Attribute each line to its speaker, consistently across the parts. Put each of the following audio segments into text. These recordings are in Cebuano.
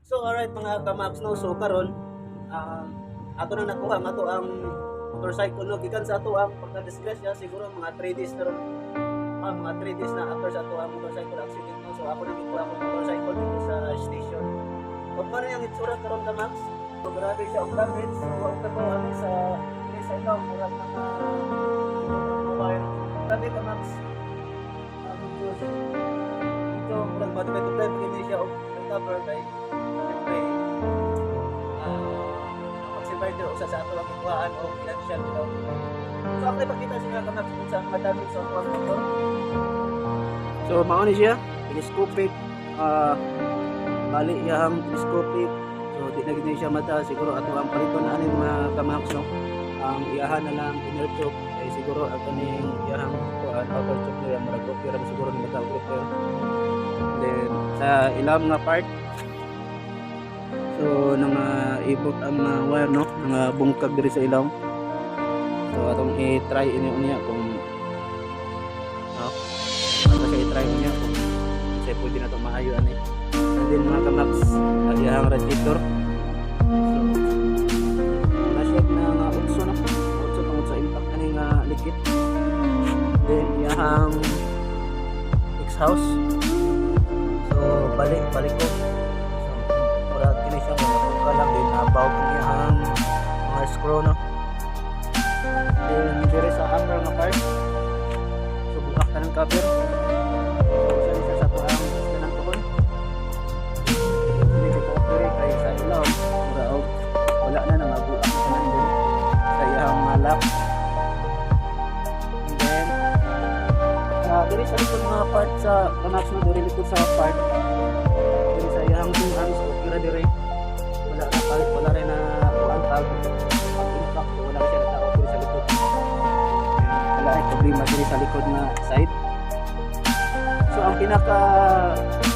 Speaker 1: So alright, mga kamax, no. So karon ato na nakuha ang ato ang motorcycle, no, gikan sa ato ang pagka-disgrasya. Siguro mga 3 days na ron, mga 3 days na after sa ato ang motorcycle accident, no. So ako na gikuha akong motorcycle dito sa station. O paano yung itsura karon, kamax? So grabe siya og damage. So ang trabaho ani sa diri sa ilaw, murag mga wire. Grabe, kamax. Medyo medyo murag madugay-dugay hindi siya og recover kay siyempre pag usa sa ato ang ikuhaan o financial bitaw. So ako ipakita sa mga kamax kung sa mga damage sa ato ang motor. So mao ni siya, telescopic, bali iyang telescopic. So di na gid siya mata, siguro ato ang paliton ani, mga kamax, no. Ang iyahan na lang inner choke ay siguro ang kaning iyahang kuan, outer choke niya, murag okay ra siguro ni mata repair. Then sa ilang nga part, so nga ibot ang mga wire, no, nga bungkag diri sa ilawom. So atong i-try ini unya kung no, ato siya i-try unya kung kasi pwede na itong maayo ani. And then, mga kamax, ang iyahang radiator, so na-check na nga utso na utso tungod sa impact ani nga likit. Then iyahang exhaust, so balik balik ko. So murag kini siya mga lang din na bawg ang iyahang mga screw, no. Then dire sa upper nga part, so buak ta ng cover. So usa ni siya sa tuang kanang tuhon. Dili kay buak dire kay sa ilawom mura og wala na, nga buak na tanan din sa iyahang mga lock. And then diri sa likod mga part sa kamax, no, diri likod sa part diri sa iyahang tungan, so okay ra diri, wala na palit, wala rin na kuan pag pag impact. So wala na siya natao diri sa likod, wala ay problema diri sa likod nga side. So ang pinaka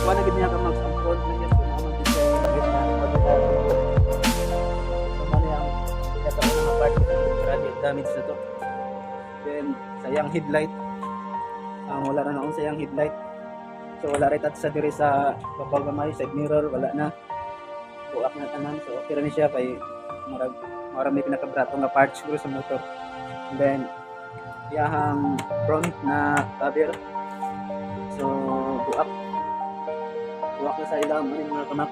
Speaker 1: wala gid niya, kamax, ang front na niya. So mao man gid siya yung gitna modular. So mao ni ang pinaka nga part, grabe ang damage na to. Then sa iyang headlight, ang wala na noon sa iyang headlight. So wala rin sa diri sa babaw gamay, side mirror, wala na, buak na tanan. So okay ra ni siya kay murag murag may pinakabrato nga part siguro sa motor. And then iyahang front na cover, so buak buak na sa ilang ano, mga kamax.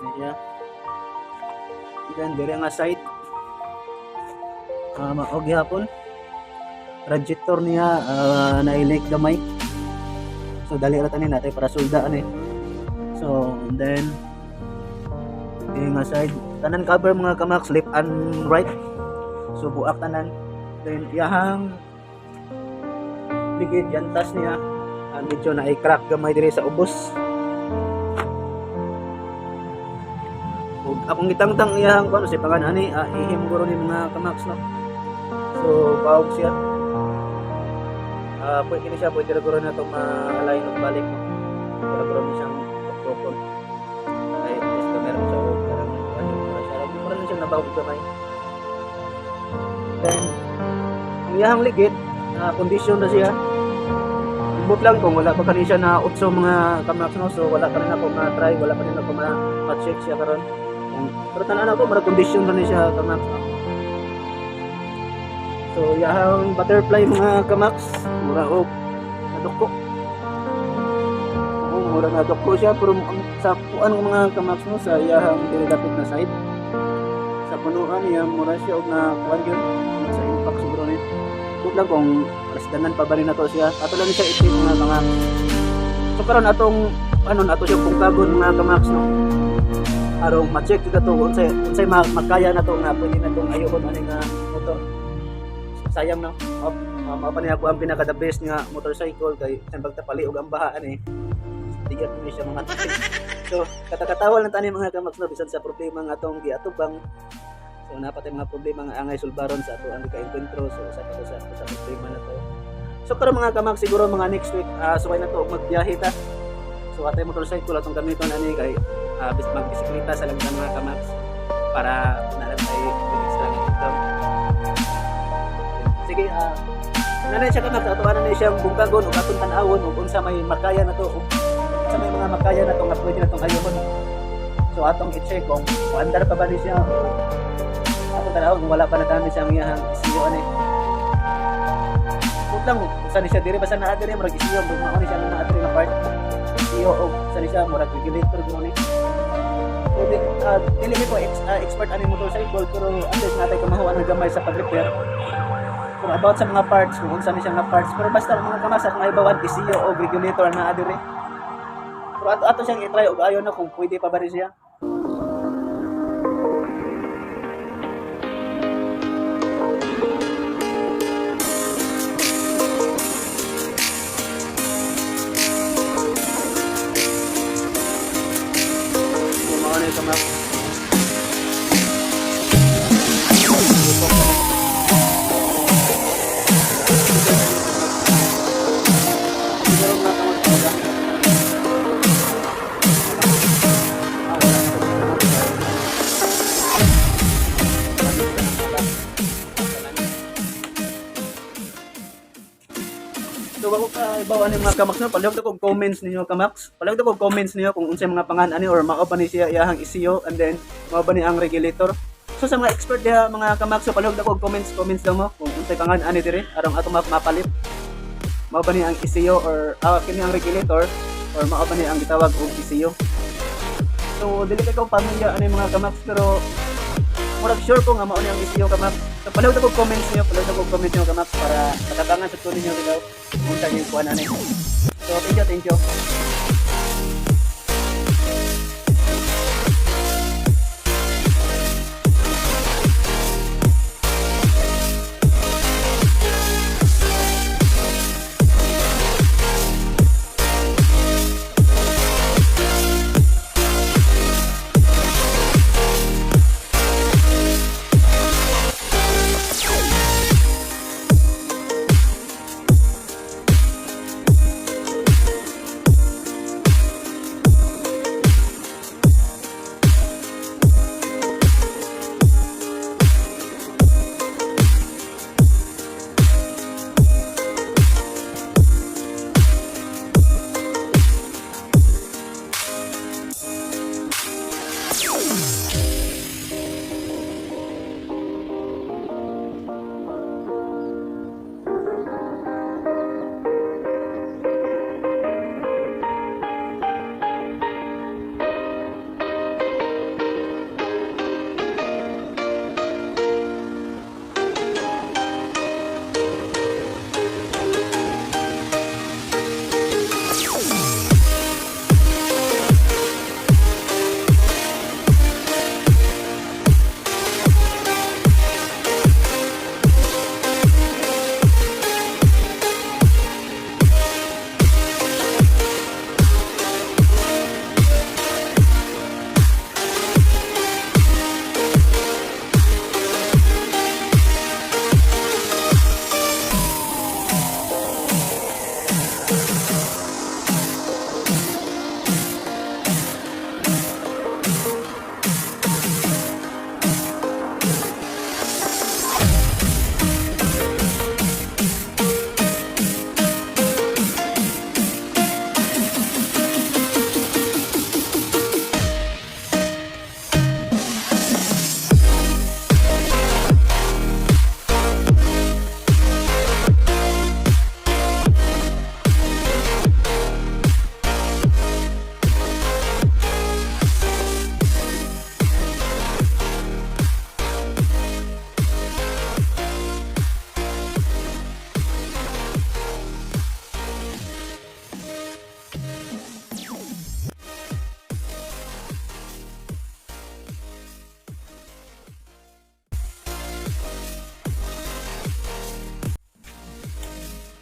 Speaker 1: Yan siya. And then diri nga side, mao gihapon radiator niya, na leak gamay. So dali ra tani natin para sulda ani. So and then diri nga side, tanan cover, mga kamax, left and right, so buak tanan. Then iyahang ligid yantas niya, medyo na crack gamay diri sa ubos. Ug akong gitangtang iyahang kuan si pangan ani, ihim guro ni, mga kamax, no. So bawog siya, pwede ni siya, pwede ra guro na itong ma-align og balik, no. Wala guro ni siyang tukon ay at least meron siya og karang ano, mura siya, mura na siya nabawog gamay. Then ang iyahang ligid na condition na siya. Ibot lang kung wala pa kani siya na utso, mga kamax, no. So wala pa rin ako ma-try, wala pa rin ako ma-check siya karon. Pero tanan ako mura condition na ni siya, kamax, no. So iyahang butterfly, mga kamax, mura og nadukko. Oo, mura nadukko siya, pero ang sa kuan mga kamax, no, sa iyahang diri dapit na side sa punuan niya, mura siya og na kuan yun sa impact siguro ni. Tug lang kung resdanan pa ba rin nato siya. Ato lang siya itim, mga kamax. So karon atong ano ato siya pungkagon, mga kamax, no, arong ma-check jud ato kung unsay unsay makaya na to nga pwede na tong ayuhon ani nga motor. Sayang, no. Oh, mao pa niya ako ang pinaka the best nga motorcycle kay san pagtapali og ang baha ani, digat ni siya mga. So katakatawa lang tani, mga kamax, no, bisan sa problema nga atong giatubang. So napatay mga problema nga angay sulbaron sa ato ang ka-enkwentro. So usa pa to sa problema na to. So karon, mga kamax, siguro mga next week, suway na to og magbiyahe ta. So atay motorcycle atong gamiton ani kay bis magbisikleta sa lang mga kamax para na lang tayo extra nga income. Sige, na siya, kamax, ato ana na siyang bungkagon ug atong tan-awon ug unsa may makaya na to ug sa may mga makaya na to nga pwede na tong ayuhon. So atong i-check kung andar pa ba ni siya. Atong tanaw kung wala pa na damage ang iyang ECU ani. Put lang sa ni siya diri, basta naa diri murag ECU, mao ni siya ang naa diri nga part. ECU o sa ni siya murag regulator guro ni. So dili ko expert ani motorcycle, pero at least natay kamahuan ng gamay sa pag-repair. Pero about sa mga parts, kung unsa ni siya nga parts, pero basta mga kamasa kung ibawan ECU o regulator ang naa diri. Pero ato ato siyang i-try og ayo na kung pwede pa ba rin siya. So, mao na yung kamak. Siguro mga kamak, wala. Ah, wala. So wako ka ibaw ani mga kamaks no, palihog ta kog comments ninyo, kamaks. Palihog ta kog comments ninyo kung unsay mga pangan ani or mao ba ni siya iyahang ECU and then mao ba ni ang regulator. So sa mga expert diha mga kamaks, so palihog ta kog comments, comments daw mo kung unsay pangan ani diri aron ato mapalit. Mao ba ni ang ECU or kini ang regulator or mao ba ni ang gitawag og ECU. So dili kay ko pamilya ani mga kamaks, pero murag sure ko nga mao ni ang ECU, kamaks. So palihog ta kog comments niyo, palihog ta kog comments niyo, kamaks, para matabangan sa tuloy niyo daw kung saan yung kuan ani. So thank you, thank you.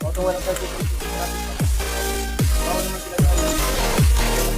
Speaker 2: Auto walang traffic. Bawal naman sila sa ticket.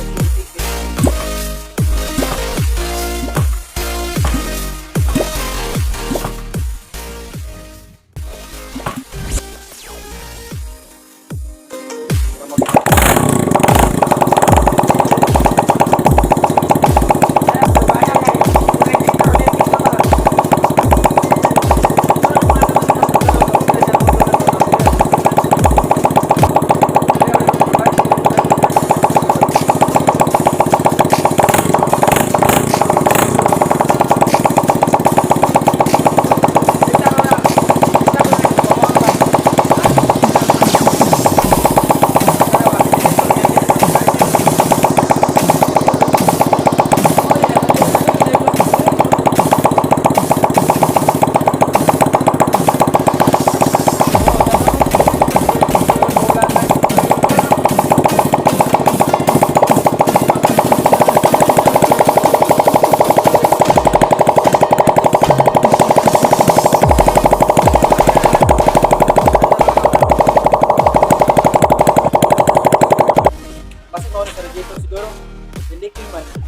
Speaker 2: Leaking man.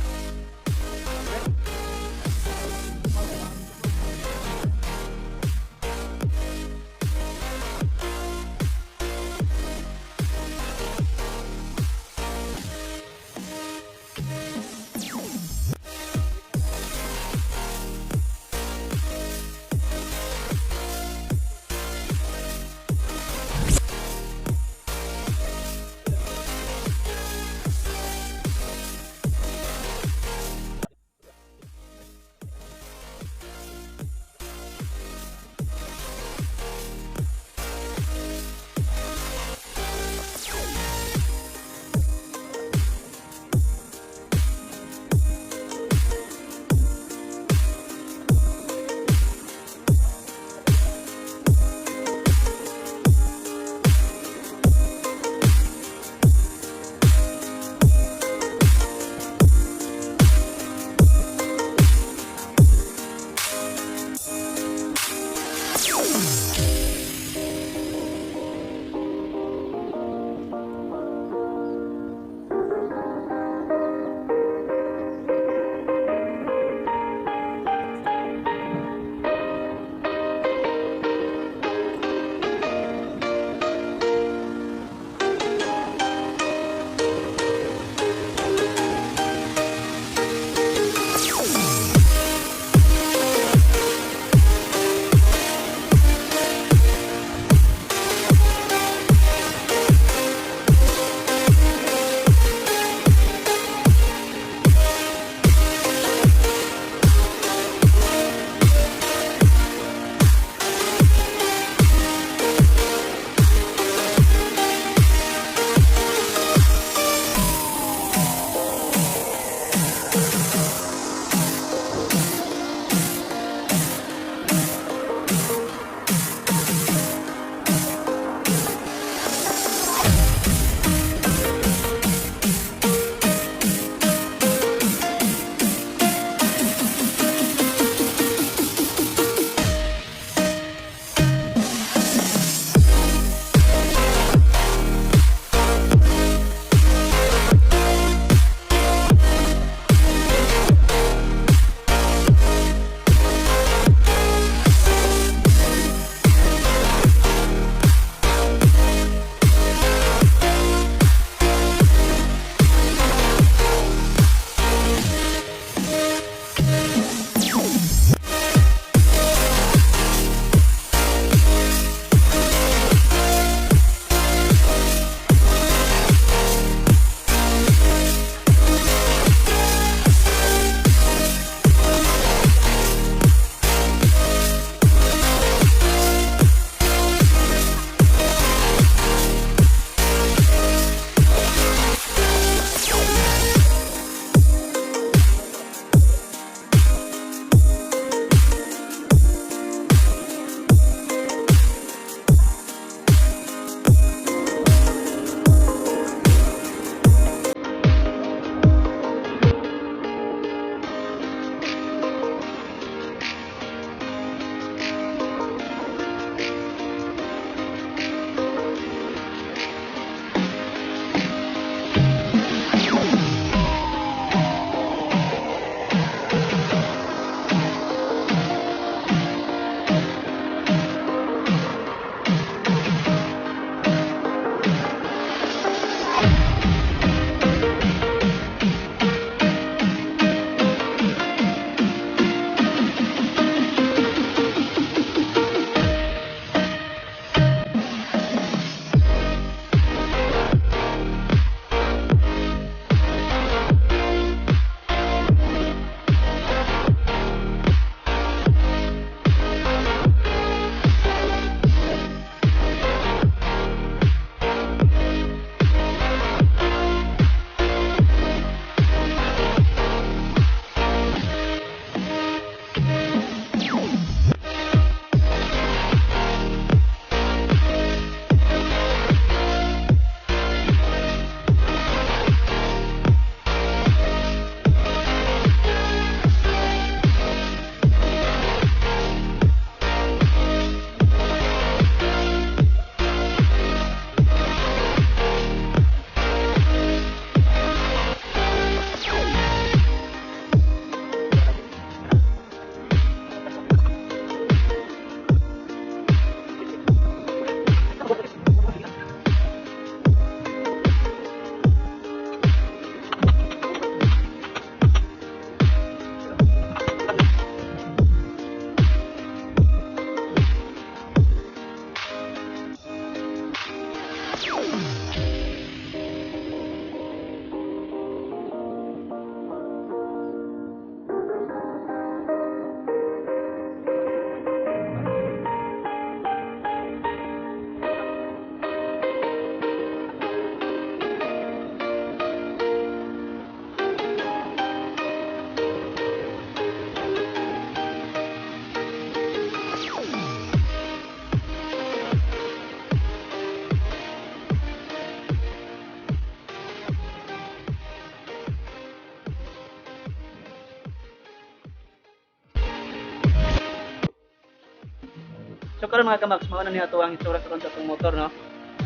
Speaker 1: So karon mga kamax, mao na ni ato ang itsura karon sa atong motor, no.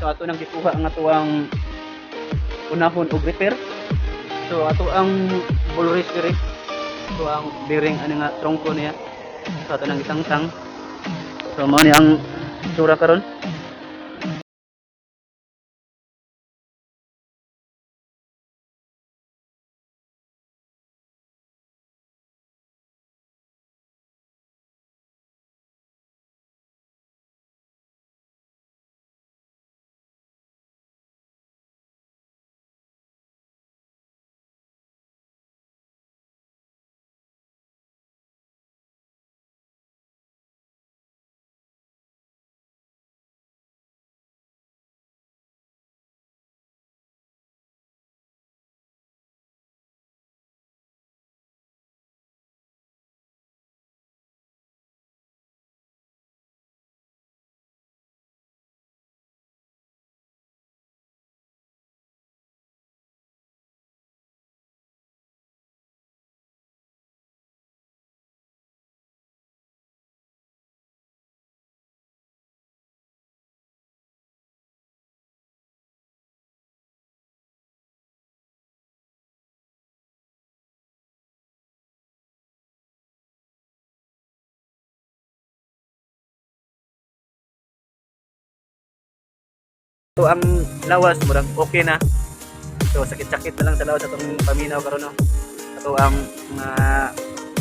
Speaker 1: So ato nang gikuha ang atoang unahon og repair. So ato ang ball race diri. So ang bearing ani nga trongko niya. So ato nang isangtang. So mao ni ang itsura karon. So ang lawas murag okay na. So sakit-sakit na lang sa lawas atong paminaw karon, no. Ato ang mga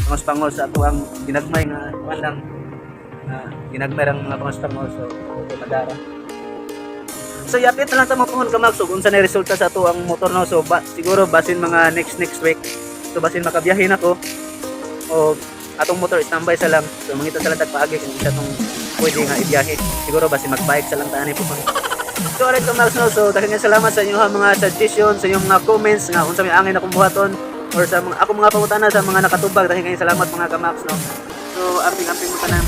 Speaker 1: pangos-pangos sa ato ang ginagmay nga kuan lang. Ginagmay ang mga pangos-pangos, so madara. So yapit na lang ta mo pohon kamagsug unsa na resulta sa ato ang motor, no. So ba, siguro basin mga next next week. So basin makabiyahe na ko o atong motor standby sa lang. So mangita sa lang tag paagi kung isa tong pwede nga ibiyahe. Siguro basin magbike sa lang ta ani pohon. So alright kamags, no, so daghang salamat sa inyong mga suggestions, sa inyong mga comments nga unsa may angay na akong buhaton or sa mga ako mga pangutana sa mga nakatubag. Daghang salamat mga kamax, no. So amping-amping mo tanan.